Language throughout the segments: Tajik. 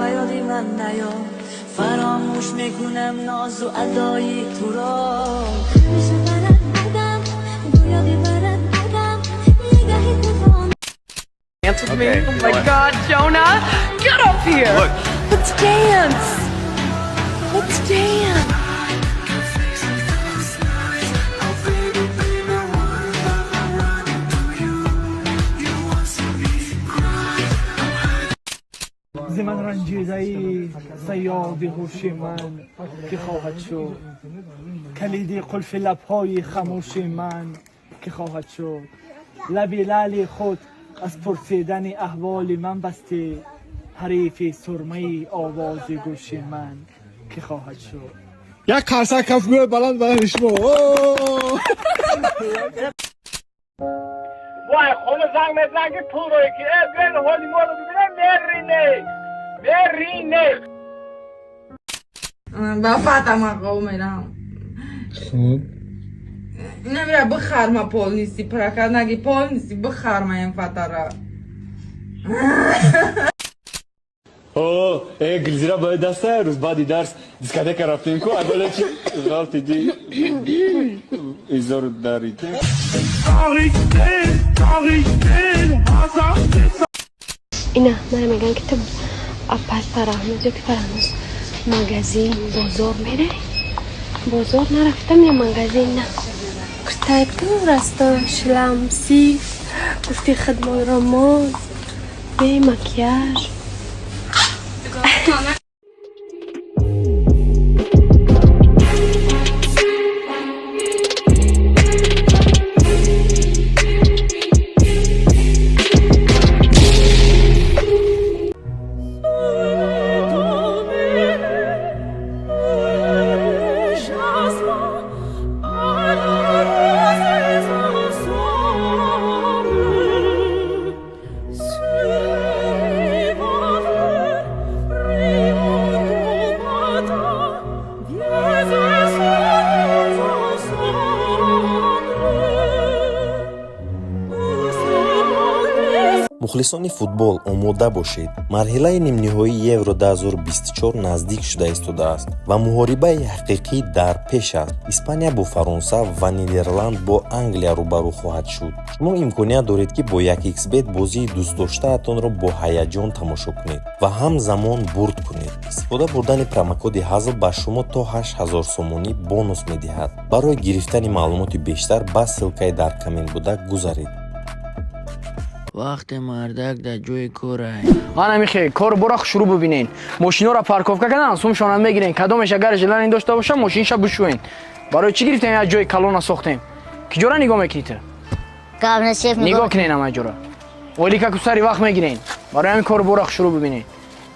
Ба ёди ман наё, фаромӯш мекунам нозу адои туро. Ҳамеша барат будам, гӯё бибарат будам нигаҳи туро. Dance with me? Oh my God, Jonah! Get up here! Look. Let's dance! Let's dance! Зи ман ранҷидаи саёди ҳуши ман ки хоҳад шуд? Калиди қулфи лабҳои хамӯши ман ки хоҳад шуд? Лаби лаъли худ аз пурсидани аҳволи ман бастӣ, ҳарифи сурмаи овози гӯши ман ки хоҳад шуд? Як қарсак кафгӯи баланд барои шумо. Вай, хона занг мезанад, ки пулро ки биёед, ҳоли моро бибинем, мерине, мерине. Ба Фатама мерам. Хуб. Намира, бихарма, полностью прокат наги, полностью бихарма ин фатара. О, э, Гулзира, бояд даста рӯз баъди дарс дискотека рафтем ку, агола чи ғалтиди, изору дарид. Ина мара мегӯянд, ки ту апай Фараҳноз ё ки Фараҳноз магазин, бозор меравӣ? Бозор нарафтам ё магазин на. Куртаи пур аст шлам сиф, гуфти хидмонро моз, бе макияж. Мухлисони футбол, омода бошед! Марҳилаи нимниҳоии Евро 2024 наздик шуда истодааст ва муҳорибаи ҳақиқӣ дар пеш аст. Испания бо Фаронса ва Нидерланд бо Англия рӯбарӯ хоҳад шуд. Шумо имконият доред, ки бо 1xBet бозии дӯстдоштаатонро бо ҳаяҷон тамошо кунед ва ҳамзамон бурд кунед. Истифода бурдани промокоди ҳазл ба шумо то 8000 сомонӣ бонус медиҳад. Барои гирифтани маълумоти бештар ба ссылкаи дар коммент буда гузаред. Вақте мардак дар ҷои корай. Ман ҳамихе кору бора шурӯъ бибинен. Мошиноро парковка кардан, сумшона мегирен. Кадомеш агар желание дошта боша, мошинша бишӯен. Барои чӣ гирифтем, як ҷои калона сохтем? Ки ҷора нигоҳ мекунӣ ту? Нигоҳ кунен ҳама ҷора. Олика ку сари вақт мегирен. Барои ҳамин кору бора шурӯъ бибинен.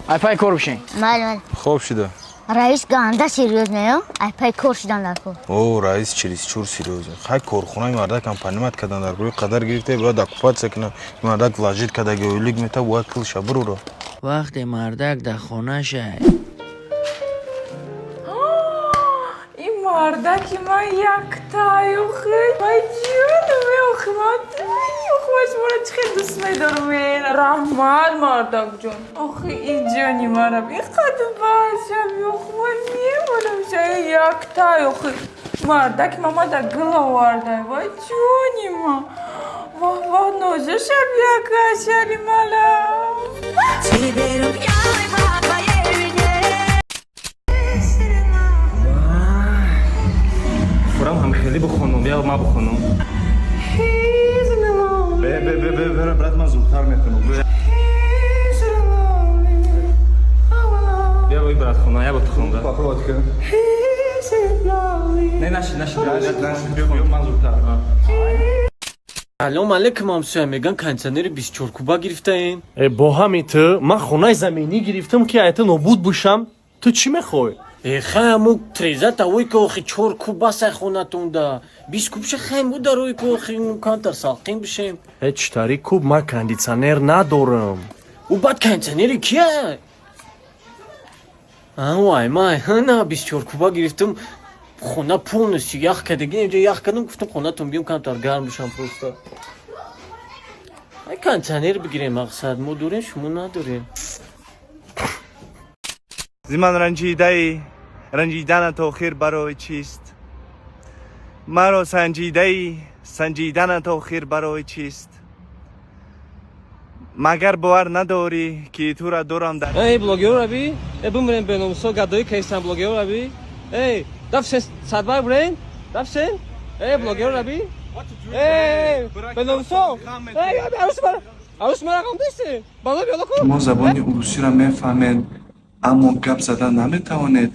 Айпай кор бишен. Бале. Хоб шуда. Раис ганда серьёзно, ё айпай кор шудан дар кор. О, раис чересчур серьёзно. Хай, корхонаи мардакам понимать кадан дар рӯи қадар гирифта, бояд оккупация кунам. Мардак вложить кадаги, ойлик мета, бояд килша бируро. Вақте мардак дар хонашай. Ин мардаки ман яктаю хел, вай ҷонам, охи ман, охи ман шуморо чӣ хел дӯст медорам. Раҳмат, мардакҷон, охи ин ҷони манам, ин қадр башам, охи ман мемонам шая яктай. Охи мардаки ман мада гул овардай, вай ҷони ман, воҳ, воҳ, нозашам якашали мала. Фурам ҳам хеле бихонум, я ма бихонум. Бе, бе, бе, бе, бе, брат, ман зудтар мехонам. Бия, бой, брат, хона, я бо ту хонда. Попробовать кун. Не, наши, наши, наши, биё, биё, ман зудтар. Салом алейкум, ҳамсоя, меган, кондитсионери 24 куба гирифтаен? Э, бо ҳамин ту ман хонаи заминӣ гирифтам, ки айта нобуд бошам. Ту чӣ мехоҳӣ? Э, хай, аму треза тавой ки охи чор куб басай хонатонда, 20 кубша хай мо дарои ки охи камтар салқин бишем. Э, читари куб? Ман кондитсионер надорам. Ӯ баъд кондитсионери кия? Вай май, на, 24 куба гирифтам, хона полностью ях кардагӣ, инҷо ях кардам, гуфтам хонатон биём, камтар гарм бишам просто. Ай, кондитсионер бигирем, мақсад мо дорем, шумо надорем. Зи ман ранҷидаӣ, ранҷиданат охир барои чист? Маро санҷидаӣ, санҷиданат охир барои чист? Магар бовар надорӣ, ки тура дорам дар Эй, блогерора би, э, бимирем, беномусо гадоӣ кайсан. Блогерора би, эй, дафшен, садбар бурен, дафшен. Эй, блогерора би, эй, беномусо, эй, арӯси мара, арӯси мара ғам дисте, бало биёла ку. Шумо забони урусиро мефаҳмед, аммо гап зада наметавонед.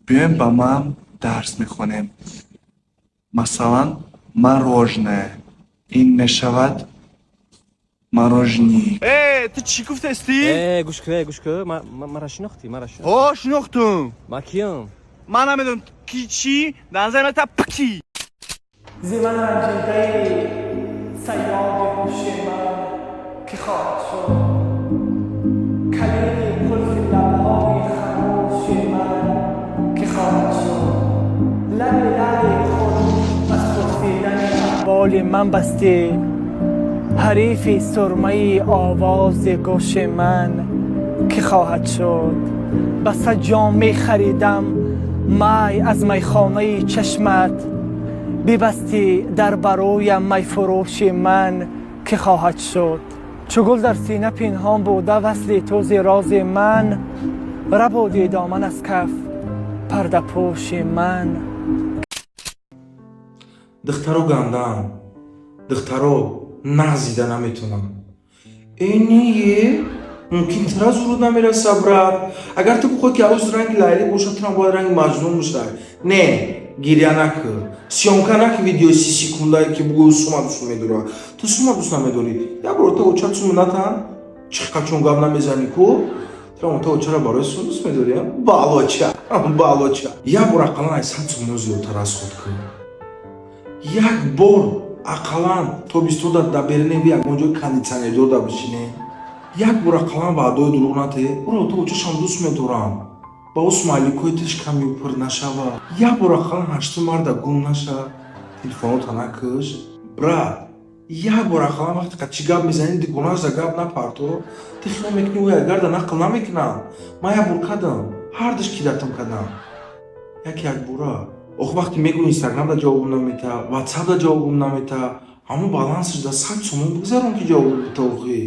Биёем, ба ман дарс мехонем. Масалан, мороженое ин мешавад морожник. Э, ту чӣ гуфтастӣ? Э, гӯш кун, э, гӯш кун, мара шинохтӣ, мара шинохтӣ? Ҳо, шинохтум. Ман киям? Ман намедонам, ки чӣ, дар назари ман та пки. Зи ман ранҷидаи, саёди ҳуши ман ки хоҳад шуд? Калиди қулфи лабҳои хамӯши ман ки хоҳад шуд? Лаби лали худ аз пурсидани аҳволи ман бастӣ, ҳарифи сурмаи овози гӯши ман ки хоҳад шуд? Ба сад ҷом мехаридам май аз майхонаи чашмат, бибастӣ дар бароям майфурӯши ман ки хоҳад шуд? Чу гул дар сина пинҳон буда васли ту зи рози ман, рабудӣ доман аз каф пардапӯши ман. Духтаро гандаам, духтаро нағзида наметонам. Э, не, мумкин тира зуруд намераса, брат. Агар ту бихоҳӣ, ки арӯз ранги Лайлӣ бошад, турам бояд ранги Маҷнун бошад. Не, гиря накӣ, съёмка накӣ, видеои 30 секундае, ки бугӯ сума дӯст медора. Ту сума дӯст намедорӣ. Як бор та оча сум натан чихқачон гап намезанӣ ку. Тура та очара барои сум дӯст медорӣ, балоча, балоча. Як бор ақаллан ай 100 сомон зиёдтар аз худ кун. Як бор ақаллан тобистода дар бериневи ягон ҷои кондитсионердор да бишине. Як бор ақаллан ваъдои дурӯғ нате. Уро то очашам дӯст медорам, ба ӯ смайликҳои тиш ками пур нашава. Як бор ақаллан ҳашти марда гум наша, телефонота накаш, брат. Як бор ақаллан вақте қа чӣ гап мезанӣ, дигонаш да гап напарто. Ту хиёл мекунӣ, ӯ агарда нақл намекунам. Ман як бор кардам, ҳардаш кидатам кардам, як як бора. Ох, вақте мегӯ, Инстаграмда ҷавобум намета, Ватсапда ҷавобум намета, ҳамон балансаш да 100 сомон бигзарон, ки ҷавоб бита. Охи,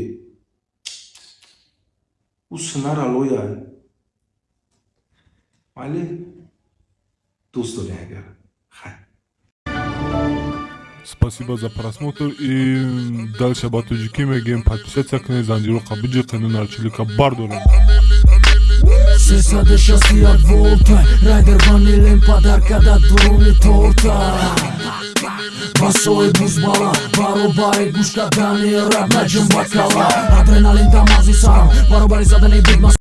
ӯ синара лояй вале дӯст дорӣ, агар хай. Спасибо за просмотр и дальше ба тоҷикӣ мегӯем: подписаться кунед, занҷироқа биҷиқену нарчилика бардорем. 361 волта, райдер ванилем, подарка да дуруни торта. Басои бузбала, баробари гӯш кардани рап, наҷум бакала, адреналин да мағзи сарам, баробари задани бит.